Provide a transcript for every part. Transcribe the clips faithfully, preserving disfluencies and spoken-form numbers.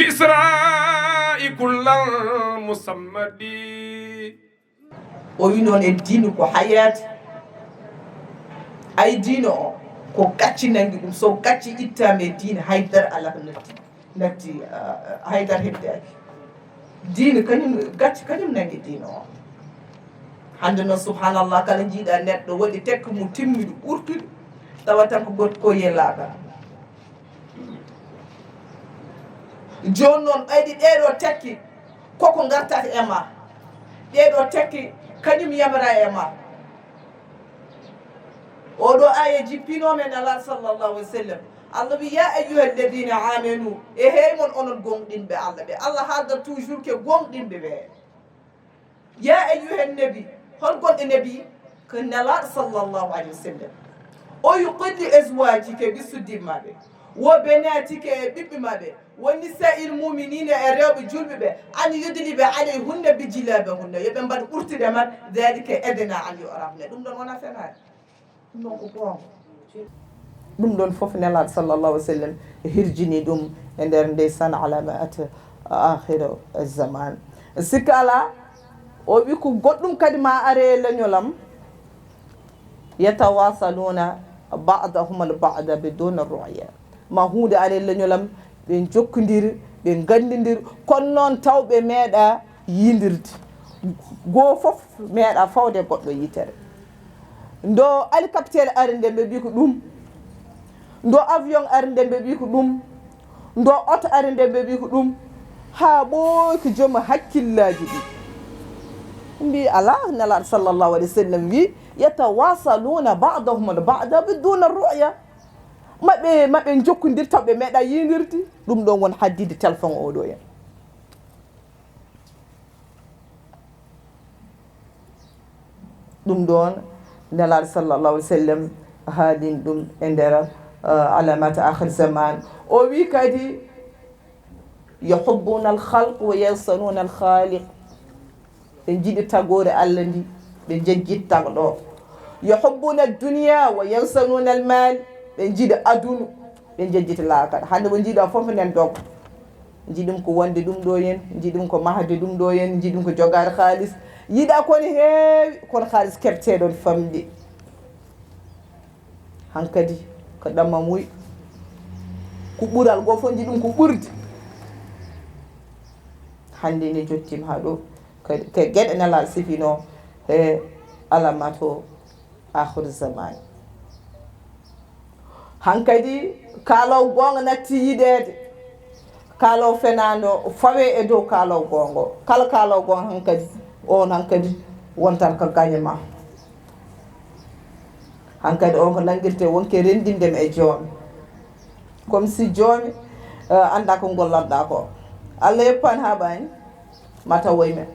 الإسراء كل المصمد. O wi noon e diine ko hayaati. Ay diine o ko gacci nangi ɗum, so gacci ittaama e diine haydara alaa ko natti, natti, ah, haydara heddaaki. Diine kañum gacci kañum nangi diine o. Hannde noon subhanallah, kala njiiɗa neɗɗo waɗi tekka mum timmiɗo ɓurtuɗo, tawa tan ko gorko ko yelaaɗa. Jooni noon ɓayde ɗeeɗo tekki koko ngartata e ma, ɗeeɗo tekki kañum yamra e ma. Oɗo aya jippinoo men Nelaaɗo sallallahu alaihi wa sallam. Allah wi ya ayyuha alladina amanu, e hey mon onon gonɗinɓe Allah ɓe. Allah haalda toujours ke gonɗinɓe ɓe. Ya ayyuha nabi, hol gonɗo nabi? Ko Nelaaɗo sallallahu alaihi wa sallam. O wi qul li azwajika, ɓe suddimma ɓe, wa banatika, e ɓiɓɓe ma ɓe, wa nisa'il mu'minina, e rewɓe julɓe ɓe, an yudniba alayhunna bi jilabihunna, yo ɓe mbaɗ ɓurtude maɓɓe, dhalika adna an yu'rafna. Ɗum ɗon wona fenaade. Ɗum ɗon ko goonga. Ɗum ɗon fof Nelaaɗo sallallahu alaihi wa sallam hirjini ɗum e nder ndeysaan alamat akhir zaman. Sikka alaa, o wi ko goɗɗum kadi ma are e leñol am, yatawasaluna ba'dahum al ba'da biduna ru'ya. Ma huunde are e leñol am, ɓe jokkondir, ɓe nganndindir, kono noon taw ɓe meeɗa yiindirde. Goo fof meeɗa fawde goɗɗo yitere. Ndo hélicoptère ari nde ɓe mbi ko ɗum, ndo avion ari nde ɓe mbi ko ɗum, ndo oto ari nde ɓe mbi ko ɗum, haa ɓooy ko joom hakkillaaji ɗi mbi alaa. Nelaaɗo sallallahu alaihi wa sallam wi yatawasaluna ba'dahum al ba'da biduna ru'ya. Maɓe maɓe jokkondir taw ɓe meeɗa yiindirde. Ɗum ɗon won haddide téléphone oɗo en. Ɗum ɗon Nelaaɗo sallallahu alaihi wa sallam haalin ɗum e nder, uh, alamat akhir zaman. O wi kadi yuhibbuna al khalq wa yansanuna al khaliq. Ɓe njiɗi tagoore Allah ndi, ɓe njejjit tagɗo. Yuhibbuna ad-dunya wa yansanuna al-mal, ɓe njiɗi aduna, ɓe njejjit laakara. Hannde mo njiɗa fof nen dogo. Njiɗum ko wonde ɗum ɗo yen, njiɗum ko mahde ɗum ɗo yen, njiɗum ko jogaade haalis. Yiɗa ko ne heewi, kono haalis keɓteɗon famɗi. Hankadi ko ɗamma muy, ko ɓural goo fof njiɗum ko ɓurde. Hannde ne jottima haa ɗo, ko, ko geɗe Nelaaɗo sifino e alamatu akhiru zaman. Hankadi kaalaw goonga natti yiɗeede. Kaalaw fenaando fawe e dow kaalaw goongo. Kala kaalaw goongo hankadi, on hankadi wontan ko gaño ma. Hankadi on ko nanngirte wonke renndinde mi e joomi. Comme si joomi, eh, annda ko ngollanɗa ko. Allah yeppan haa ɓaani, ma tawoy men.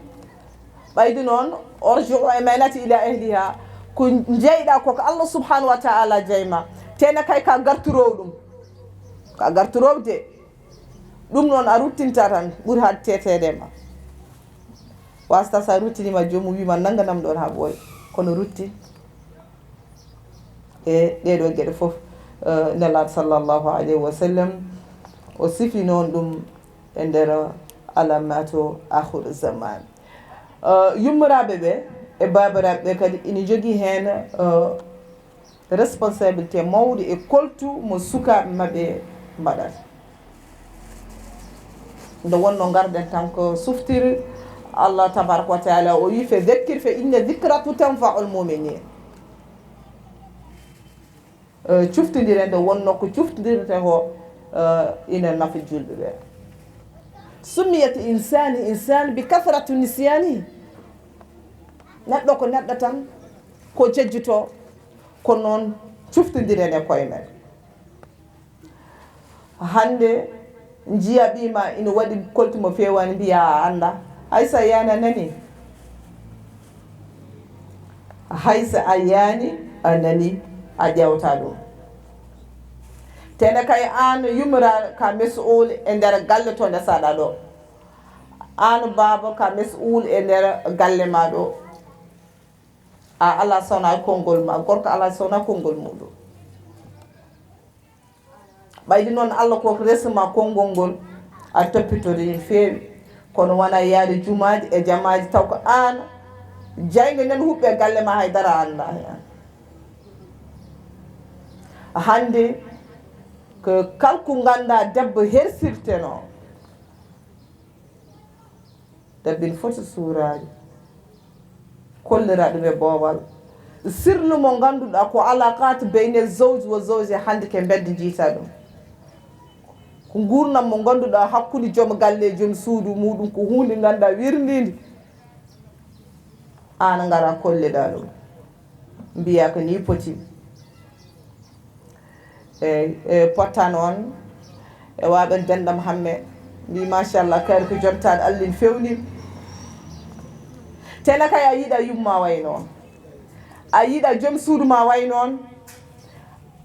Ɓaydi noon, orju'u e maynati ila ahliha, ko njeyɗa ko ko Allah subhanahu wa ta'ala jeyma. Tena kay ka garturow ɗum. Ka garturow de. Ɗum noon a ruttinta tan, ɓuri haade teteede ma. Wasta sa ruttinima joomum wima nanga nam ɗon ha ɓooy, kono rutti. E ɗeɗo geɗe fof, eh, Nelaaɗo sallallahu alayhi wa sallam o sifi noon ɗum e nder alamatu akhir zaman. Eh, yummoraaɓe ɓe e baabiraaɓe ɓe kadi ina jogii heen, eh, responsabilité mawɗo e koltu mo sukaaɓe maɓɓe mbaɗata. Nde wonno ngarɗen tan ko suftiri, Allah tabaraka wa taala o wi: "Fa dhakkir fa inna dhikra tanfa'ul mu'minin." Eh, cuftondiren nde wonno ko cuftondirte ko, eh, ina nafa julɓe ɓe. Summiyat insani insan bi kathratu nisyani. Neɗɗo ko neɗɗo tan, ko jejjito, ko noon cuftondiren e koye men. Hannde njiya ɓiima ina waɗi koltu mo feewani, mbiya a annda. Hay so a yani a nani, hay so a yani a nani, a ƴeewta ɗum. Tene kay aan yummira ka mas'uul e nder galle to ndesaɗa ɗo. Aan baaba ka mas'uul e nder galle ma ɗo. A ala sona konngol ma, gorko ala sona konngol muɗum. Ɓayde noon Allah ko resma konngol ngol, A toppitorii no feewi, kono wonaa yaade jumaaji e jamaaji taw ko aan jayngo nden huɓɓi e galle ma, hay dara a anndaa heen. Hannde ko kala ko nganndaa debbo hersirtenoo, debbo ina foti suuraade. Kollira ɗum e boowal. Sirlu mo ngannduɗaa ko alaqaat beyne zawj wa zawja, hannde ke mbedda njiytaa ɗum. Ko nguurndam mo ngannduɗaa hakkunde joom galle e joom suudu muuɗum ko huunde ngannduɗaa wirndiinde. Aan a ngara kolliɗaa ɗum. Mbiyaa ko nii poti. Eeyi, e potta noon e waaɓe denɗam hamme. Mbi machallah, kayri ko jontaaɗo Allah ina fewni. Tena kay a yiɗa yumma way noon, a yiɗa joom suudu ma way noon,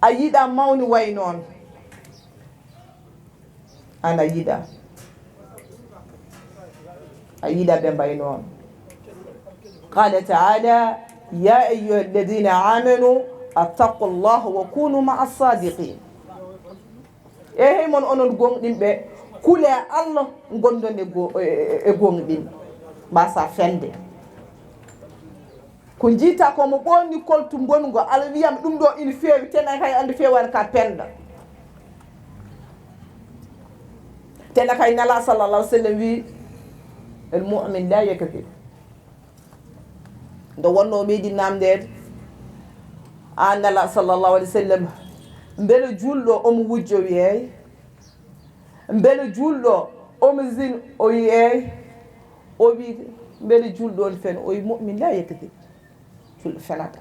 a yiɗa mawni way noon. Ana yiɗa, a yiɗa ɓe mbay noon. Qala taala, ya ayuha alladina amanu attaqu llah wa kunu maa sadiqin. E hey mon onon gonɗinɓe, kule Allah, gondon e go- e- e gonɗin, mbasa fende. Ko jiita ko mo ɓoonni koltu mbongo, Allah wiyam ɗum ɗo ina feewi, tena kay andi feewani ka penda. Tena kay Nala sallallahu alaihi wasallam wi, al mu'min la yakdhib. Nde wonno meɗi namdede, an Nala sallallahu alaihi wasallam, mbele julɗo omo wujjo? Wiyey. Mbele julɗo omo zin? O wiyey. O wi, mbele julɗo on fen? O wi, mu'min la yakdhib. Julɗo fenata.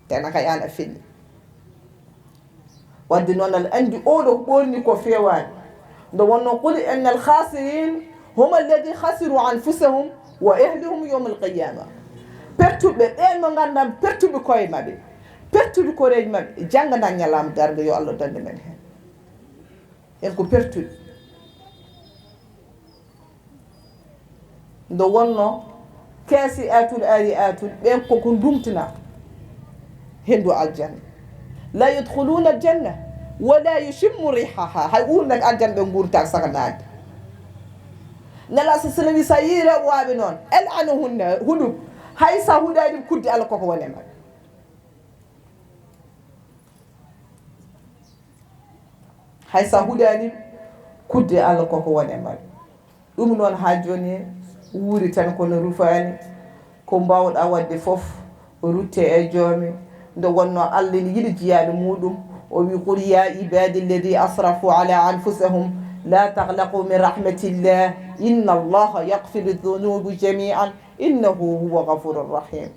Tena kay an a fenni. Wadde noon aɗa anndi oɗo ɓorni ko feewaani. Nde wonno qul innal khasirin huma alladhi khasiru anfusahum wa ahlihum yawmal qiyama. Pertuɓe ɓeen mo nganndan pertuɓe koye maɓɓe, pertuɓe koreeji maɓɓe, jannganan ñalaama darnga, yo Allah dande men heen. En ko pertuɓe. Nde wonno keesi atul ari atul ɓen koko ndumtina hendu aljanna. La yadkhuluna aljanna wala yushimmu rihaha. Hay urnaki aljanna ɓe ngurta saka naade. Nela sa salami sa yi rewɓe waɓe noon, el anuhunna huɗu, hay sa huɗani kuddi Allah koko wone maɓɓe. Hay sa huɗani kudde Allah koko wone maɓɓe. Ɗum noon haa jooni wuuri tan kono rufaani. Ko mbaawɗa waɗde fof, rutte e joomi. Nde wonno Allah ina yiɗi jiyaaɗo muɗum, o wi, qul ya ibadi alladhi asrafu ala anfusahum la taqnaqu min rahmatillah inna allaha yaghfiru dhunuba jami'an innahu huwa ghafurur rahim.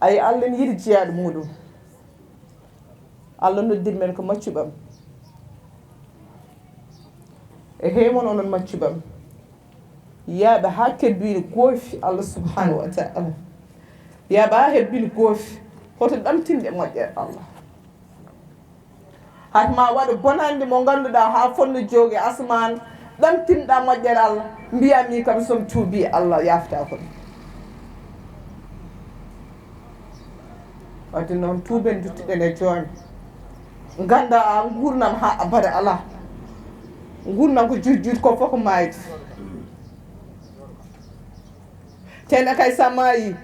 Ay, Allah ina yiɗi jiyaaɗo muɗum. Allah noddir men ko maccuɓam. E heymon onon maccuɓam. Yaaɓe haa kebbini goofi Allah subhanahu wa ta'ala. Yaaɓe haa hebbini goofi. Hoto ɗamtinde moƴƴere Allah. Hay ma waɗa bonannde mo ngannduɗaa haa fonno jooge asmaan, ɗamtinɗaa moƴƴere Allah, mbiyaa min kam so mi tuubii Allah yaafata ko ɗum. Wadde noon tuuben duttuɗen e joomi. Ngannda a nguurnam haa abada alaa. Nguurnam ko juut juut ko fof ko maayde. Tena kay sa maayi,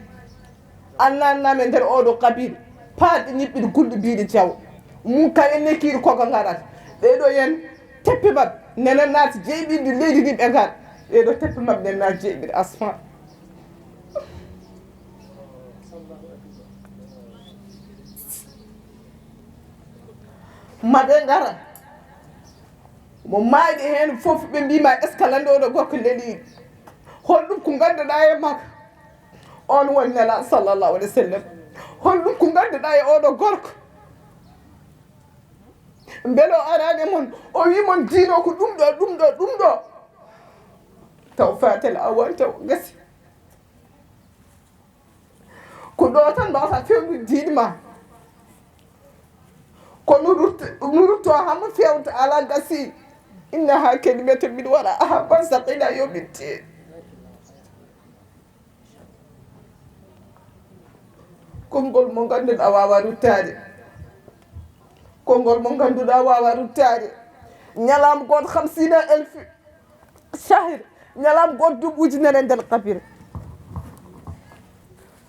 annannaɓe nder oɗo kabir, paaɗi ñiɓɓiɗi gulɗi biiɗi jaw. Mum kay en nekkiiɗo koko ngarat. Ɓeɗo yen teppe maɓɓe nena naati jeyɓiɗi leydi ndi ɓe ngar. Ɓeɗo teppe maɓɓe nena naati jeyɓiɗi asma. Maɓe ngara. Mo maayɗi heen fof ɓe mbima est-ce que lande oɗo gorko leliiɗo? Holɗum ko ngannduɗaa e makko? On woni Nela sallallahu alaihi wasallam. Holɗum ko ngannduɗaa e oɗo gorko? Mbele o araani e mon, o wi mon diino ko ɗum ɗo, ɗum ɗo, ɗum ɗo. Taw fatel awan taw gasi. Ko ɗo tan mbawata fewnude diine ma. Kono rutto, rutto hamo fewta ala gasi. Innaha kalimatu min wara aha barzakh ila yawmiddin. Konngol mo ngannduɗaa wawa ruttaade. Konngol mo ngannduɗaa wawa ruttaade. Ñalaama gooto khamsina elfi. Ñalam gooto duuɓi ujunere nder kabire.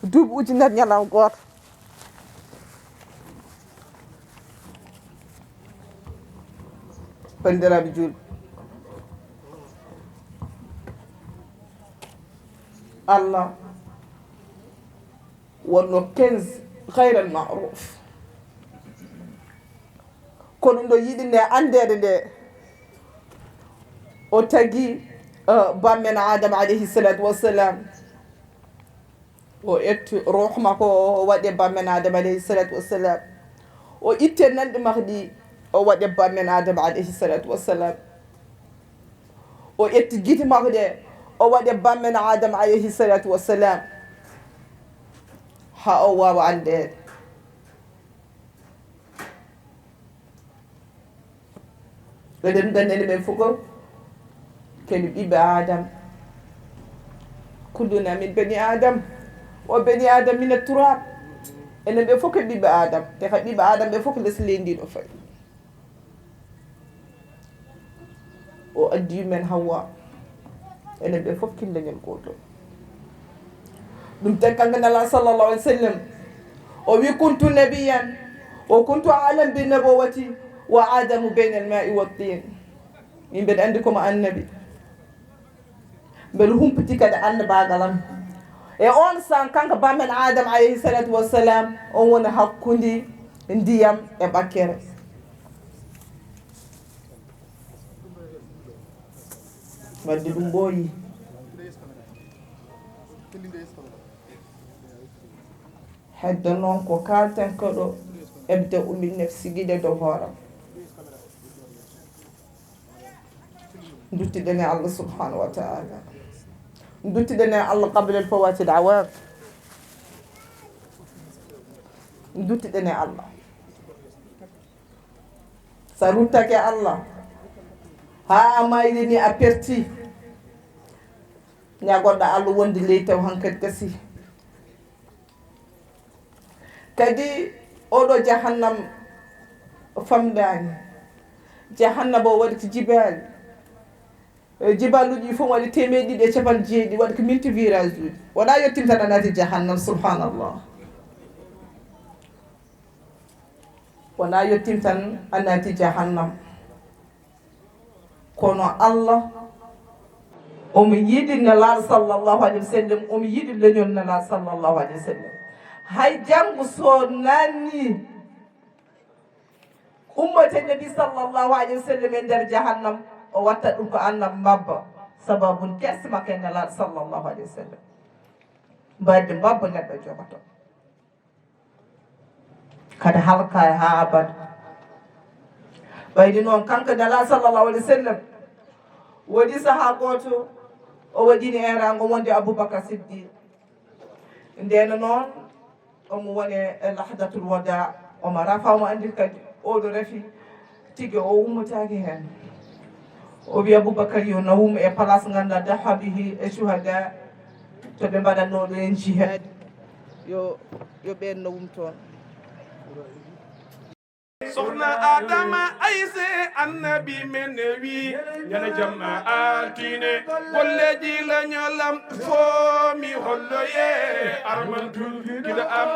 Duuɓi ujunere ñalam gooto. Banndiraaɓe juulɓe, Allah wonno kenz gayral maaruf. Ko ɗum ɗo yiɗi nde anndeede nde. O tagi, eh, bammen Adam alayhi salatu wassalam. O etti ruuh makko, o waɗi e bammen Adam alayhi salatu wassalam. O itte nanɗi makko ɗi, o waɗi e bammen Adam alayhi salatu wassalam. O etti gite makko ɗe, o waɗi e bammen Adam alayhi salatu wassalam. Ha o wawa anndeede. Eɗen nganndi enen ɓen fof ko kadi ɓiɓɓe Adam. Kulluna min bani Adam. Wa bani Adam min turab. Enen ɓe fof ko ɓiɓɓe Adam. Te ka ɓiɓɓe Adam ɓe fof ko les leydi ndi ɗo fayi. O addi men Hawwa. Enen ɓe fof killañol gootol. Ɗum tagi kanko Nela sallallahu alaihi wasallam. O wi: "Kuntu nabiyyan wa kuntu a'lam bin nubuwwati wa Adamu bayna al-ma'i wa tin." Yimɓe ne anndi ko mo annabi. Mbeɗa humpiti kadi annabaagal am. E on san kanko bammen Adam alayhi salatu wassalam, on woni hakkunde ndiyam e ɓakkere. Wadde ɗum ɓooyi. Heddo noon ko kaalten ko ɗo, ebda ummi nefsi giɗe dow hooram. Duttiɗen e Allah subhanahu wa ta'ala. Duttiɗen e Allah qabla al fawati da'wat. Duttiɗen e Allah. Sa ruttake Allah, ha a mayri ni a perti. Ñagoɗa Allah wonde ley taw hankadi kasi. Kadi oɗo jahannam famɗani. Jahannaba o waɗi ko jibaali. E, jibaaluuji ɗi fof waɗi teemeɗe ɗiɗi e capanɗe jeeɗiɗi, waɗi ko multivirage uji. Wona yettin tan a naati jahannam, subhanallah. Wona yettin tan a naati jahannam. Kono Allah, omo yiɗi Nelaaɗo sallallahu alayhi wa sallam, omo yiɗi leñol Nelaaɗo sallallahu alayhi wa sallam. Hay janngo so nanni ummata Nabi sallallahu alayhi wa sallam e nder jahannam, o watta ɗum ko annab mabba. Sababu kerse makko e Nelaaɗo sallallahu alayhi wa sallam. Mbaɗde mabba neɗɗo jogoto. Kadi halka ha abada. Ɓayde noon kanko Nelaaɗo sallallahu alayhi wa sallam, woodi saha gooto, o waɗini erango wonde Abubakar Siddiq. Ndeen noon, omo woni e lahdatul wada, omo rafa, omo anndi kadi oɗo rafi tigi o ummotaake heen. O wi Abubakar yo nawum e place ngannduɗaa dahabihi e shuhada, to ɓe mbaɗatnoo ɗo en jihad. Yo, yo ɓeen nawum toon. Soxna Adama Ayse, annabi men wi, ñande jamma altine, golleji leñolam foomi holloye, armantul gila am,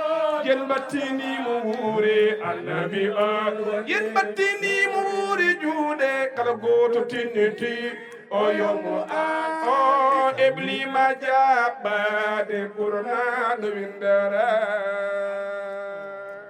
yen battini mo wuuri, annabi o, yen battini mo wuuri juuɗe, kala gooto tinniti, o yomo an, o eblima jaɓɓade, Qur'an windere.